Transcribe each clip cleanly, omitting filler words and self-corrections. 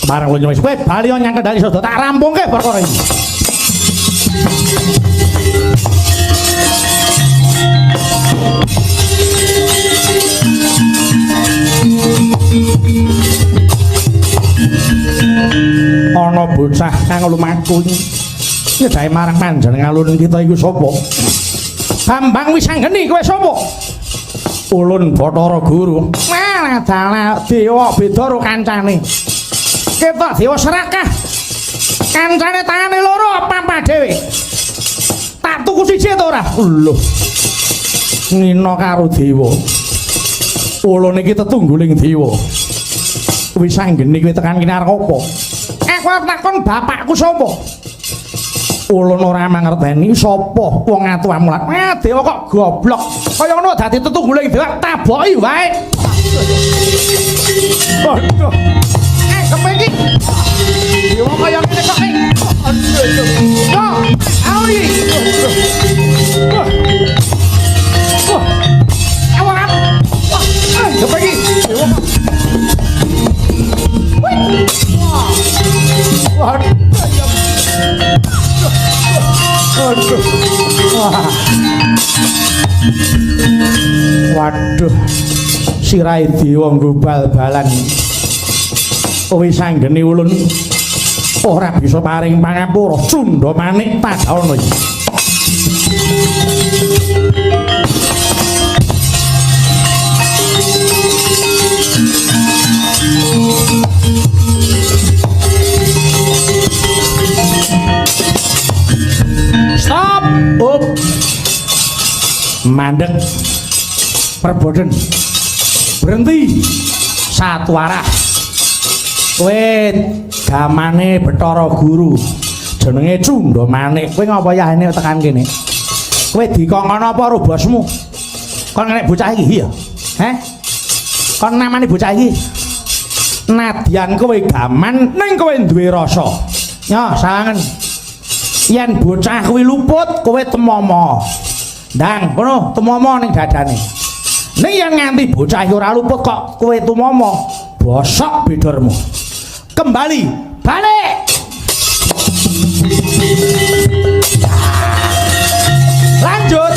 Bareng lunyu wis kowe bali nyang Kendal Sada tak rampungke perkara iki. Ana bocah kang lumaku nyedhae marang panjenengan alun kita iku sapa? Bambang Wisanggeni kowe sapa? Ulun Bathara Guru. Malah dalah dewa beda karo kancane. Ketok dewa serakah. Kancane tangane loro apa dhewe. Tak tuku siji ta ora? Lho. Ngina karo dewa. Ulun iki tetungguling dewa. Wisanggeni kowe tekan kene arep apa? Aku arep takon bapakku sapa? Ulun ora mangerteni sapa wong atuamu lan. Ah, dewa kok goblok. Kaya ngono dadi tetungguling dewa taboki wae. Waduh. Kepe iki. Dewa kaya ngene kok. Aduh. Yo, au iki. Wah. Wah. Awak. Wah, kepe iki. Dewa kok. Wih. Wah. Waduh. Wah. Waduh. Sirahe dewa nggo bal-balan. Wis anggene ulun ora bisa paring pangapura. Cundha manik tadhaana iki. Stop. Up. Mandek. Perboden. Berhenti. Satu arah. Kowe gamane Bathara Guru. Jenenge Cundha Manik. Kowe ngapa yahene tekan kene? Kowe dikongkon apa karo bosmu? Kon ngenek bocah iki ya? Heh? Kon namane bocah iki? Nadyan kowe gaman ning kowe duwe rasa. Nyoh, sawangen. Yen bocah kuwi luput, kowe temomo. Ndang, kono temomo ning dadane. Ning yen nganti bocah iki ora luput kok kowe tumomo, bosok bedormu. Kembali, balik. Lanjut.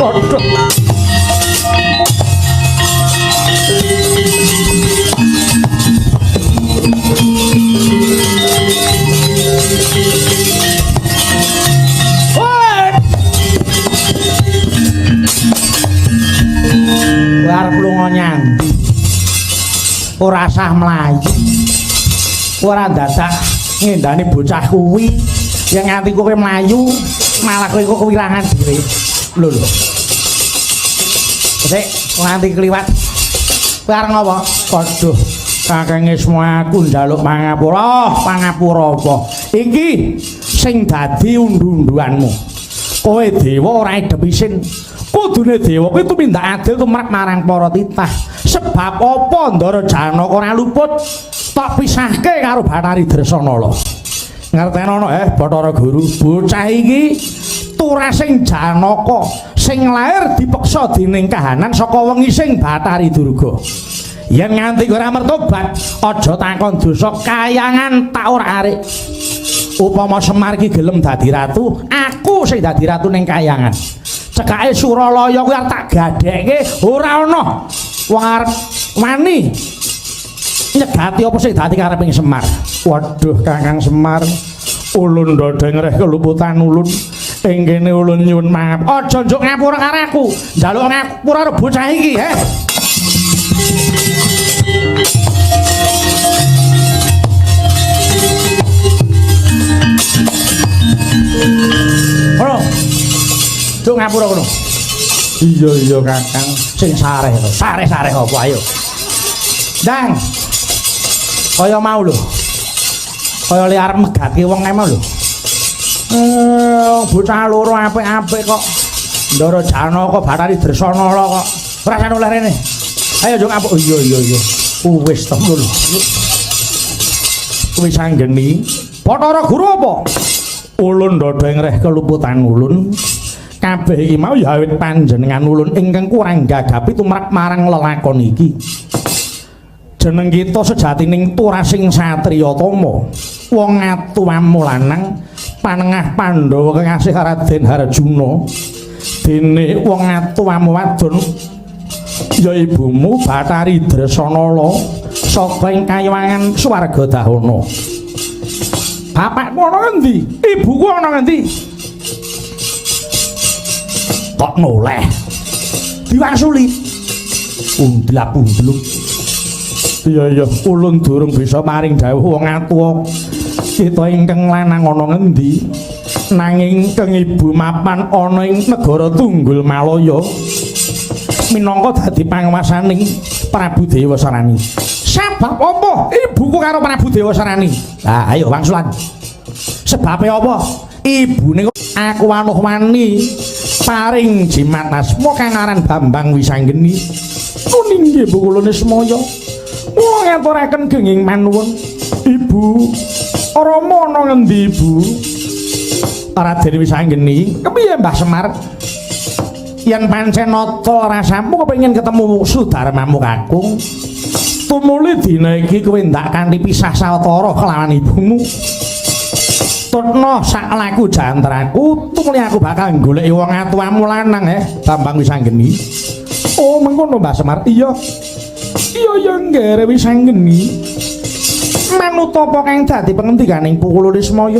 Waduh. Kowe arep lunga nyandi. Ora sah mlayu. Ora dadak ngendani bocah kuwi yen nganti kowe mlayu malah kowe kok kewirangan dhewe. Lho lho. Sik, nganti kliwat. Kowe arep ngopo? Waduh, Kakang Isma aku njaluk pangapura. Oh, pangapura apa? Iki sing dadi undu-unduanmu. Kowe dewa ora idep isin. Kudune dewa kuwi tumindak adil tumrap marang para titah. Sebab apa Ndara Janaka ora luput tok pisahke karo Bathari Dresanala. Ngertenono Bathara Guru, bocah iki turasing Janaka sing lair dipeksa dening kahanan saka wengi sing Bathari Durga. Yen nganti ora mertobat, aja takon dosa kayangan tak ora arik. Upama Semar iki gelem dadi ratu, aku sing dadi ratu ning kayangan. Cekake Suralaya kuwi arep tak gadhekke ora ana wong arep wani nyegati apa sing dadi kareping Semar. Waduh Kakang Semar, ulun ndodhe ngreh keluputan ulun. Ing kene ulun nyuwun maaf. Aja njuk ngapura karo aku, njaluk ngapura karo bocah iki, he. Kono. Njuk ngapura kono. Iya iya Kakang, sing sareh to. Sareh-sareh apa ayo. Ndang. Kaya mau lho. Kaya li arep megatke wong kae mau lho. Bocah loro apik-apik kok. Ndara Janaka Bathari Dresanala kok. Ora sah noleh rene. Ayo njuk ngapuk. Iya iya iya. Wis to lho. Wis anggeni. Bathara Guru apa? Ulun ndodhe ngreh keluputan ulun. Kabeh iki mau ya awit panjenengan ulun ingkang kurang gagapi tumrap marang lelakon iki. Jeneng kita sejatining Turasing Satriya Tama, wong atuwamu lanang panengah Pandhawa kekasih Raden Harjuna. Dene wong atuwamu wadon ya ibumu Bathari Dresanala saka ing kayiwangan Swarga Dahana. Bapakku ana ngendi? Ibuku ana ngendi? Kok noleh? Diwangsuli. Undlap-undlup. Iya iya, ulun durung bisa paring dawuh wong atuwa kita ingkang lanang ana ngendi? Nanging keng ibu mapan ana ing negara Tunggul Malaya minangka dadi panguwasaning Prabu Dewasarani. Sebab apa ibuku karo Prabu Dewasarani? Lah ayo wangsulan. Sebabe apa? Ibune aku wanuh wani paring jimat asma kang aran Bambang Wisanggeni. Kuning nggih Bu kula Nismaya. Kula ngaturaken genging manuwun. Ibu, Rama ana ngendi, Ibu? Raden Wisanggeni, kepiye Mbah Semar? Yen pancen nata rasamu kepengin ketemu Sudarmamu kakung, tumuli dina iki kowe ndak kanthi pisah sawetara kelawan ibumu. Tutna sak laku jantraku, tumuli aku bakal goleki wong atuwamu lanang Bambang Wisanggeni. Oh, mengkono Mbah Semar. Iya. Iya ya nggere Wisanggeni. Manut apa kang dadi pengendikaning Pukulo Nismaya?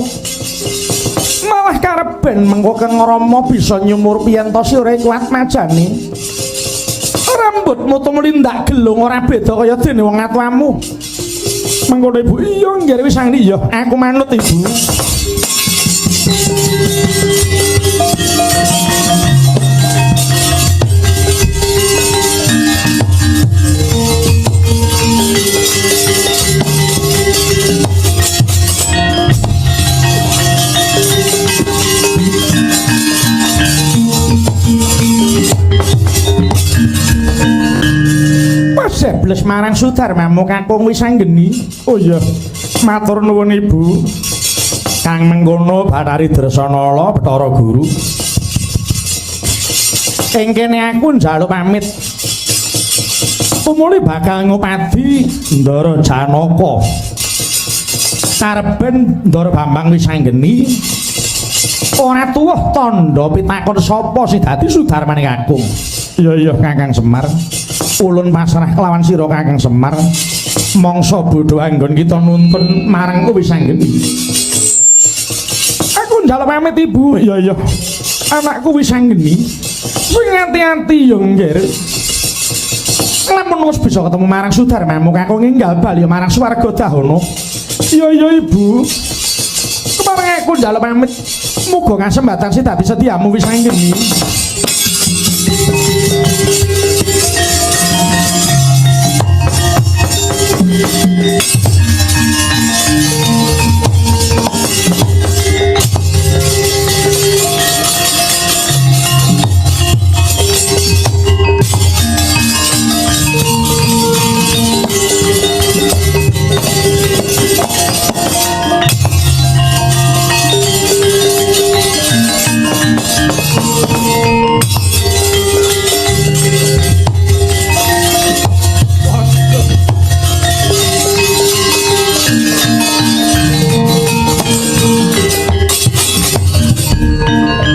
Malah kareben mengko Kang Rama bisa nyumur yen to sira kuat majane. Rambutmu tumuli ndak gelung ora beda kaya dene wong atuwamu. Mengkono Ibu. Iya nggere Wisanggeni. Iya, aku manut Ibu. Sebles marang Sudarmamu kakung Wisanggeni. Oh iya, matur nuwun Ibu. Kang mengkono Bathari Dresanala Bathara Guru. Ing kene aku njaluk pamit. Tumuli bakal ngupadi Ndara Janaka. Kareben Ndara Bambang Wisanggeni ora tuwuh tandha pitakon sapa sing dadi Sudarmane kakung. Iya iya Kakang Semar. Ulun pasrah kelawan sira Kakang Semar. Mangsa bodho anggon kita nuntun marang Wisanggeni. Aku njaluk pamit Ibu. Iya iya. Anakku Wisanggeni. Sing ati-ati ya nggih. Lamun wis bisa ketemu marang Sudarmamu kakung enggal bali marang swarga Dahana. Iya iya Ibu. Kemareng aku njaluk pamit. Muga kasembatan sing dadi setiamu Wisanggeni.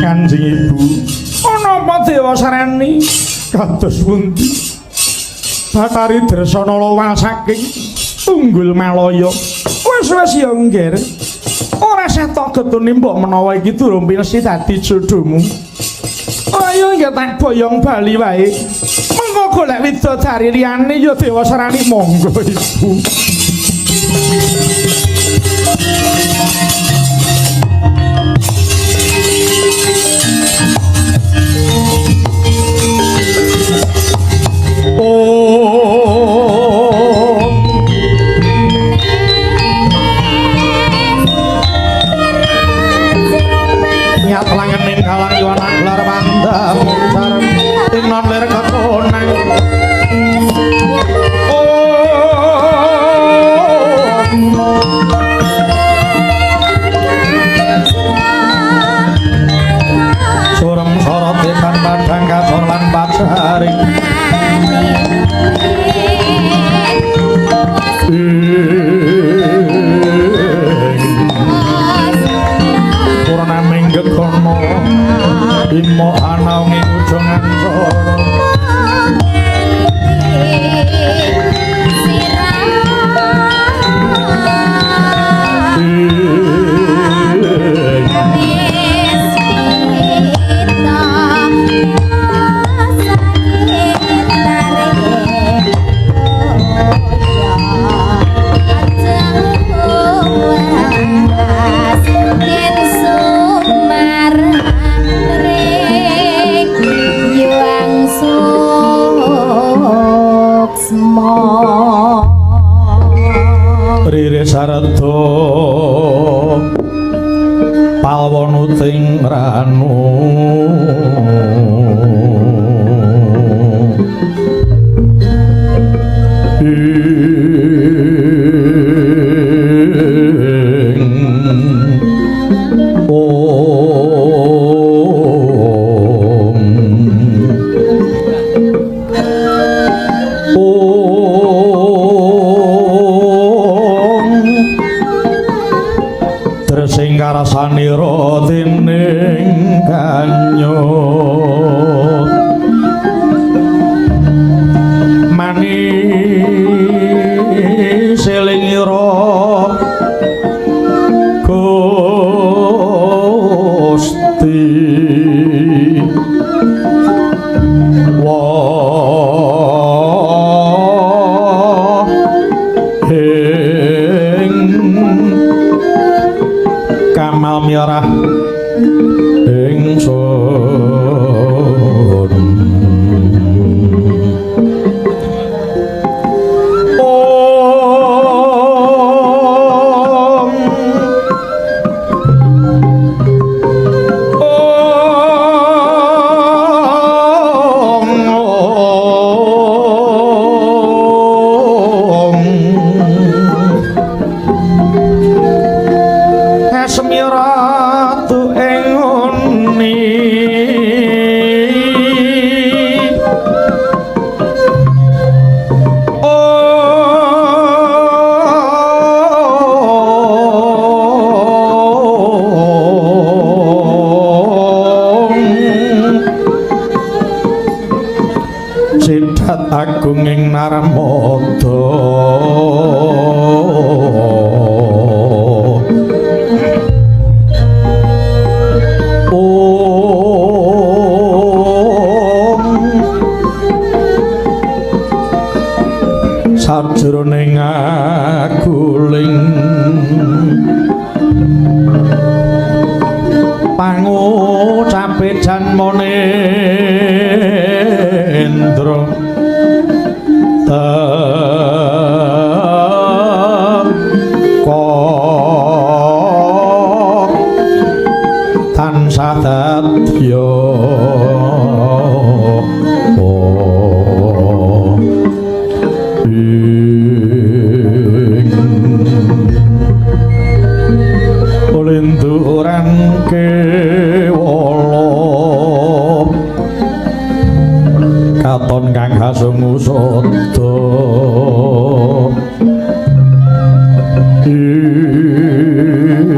Kanjeng Ibu, ana apa Dewasarani kados pundi? Bathari Dresanala wal saking Tunggul Malaya. Wis wis ya nggih. Ora sah tok getune mbok menawa iki durung pinesti dadi jodohmu. Ayo nggih tak boyong bali wae. Mengko golek widodari liyane ya Dewasarani monggo Ibu. Purnaming gegono imo ana ing ujung angsara Rire sarada palwanuting ranu ing om om tresing karasanira dening kanyut manis elingira Gusti wah ing kamal mirah ingsun Om Om Om Asmiratu ing uni Om Sidat agung ing Narmada Om sajroning aguling pangucape janmane Indra teka tansah dadya ing linduran kewala katon kang hasungusada ing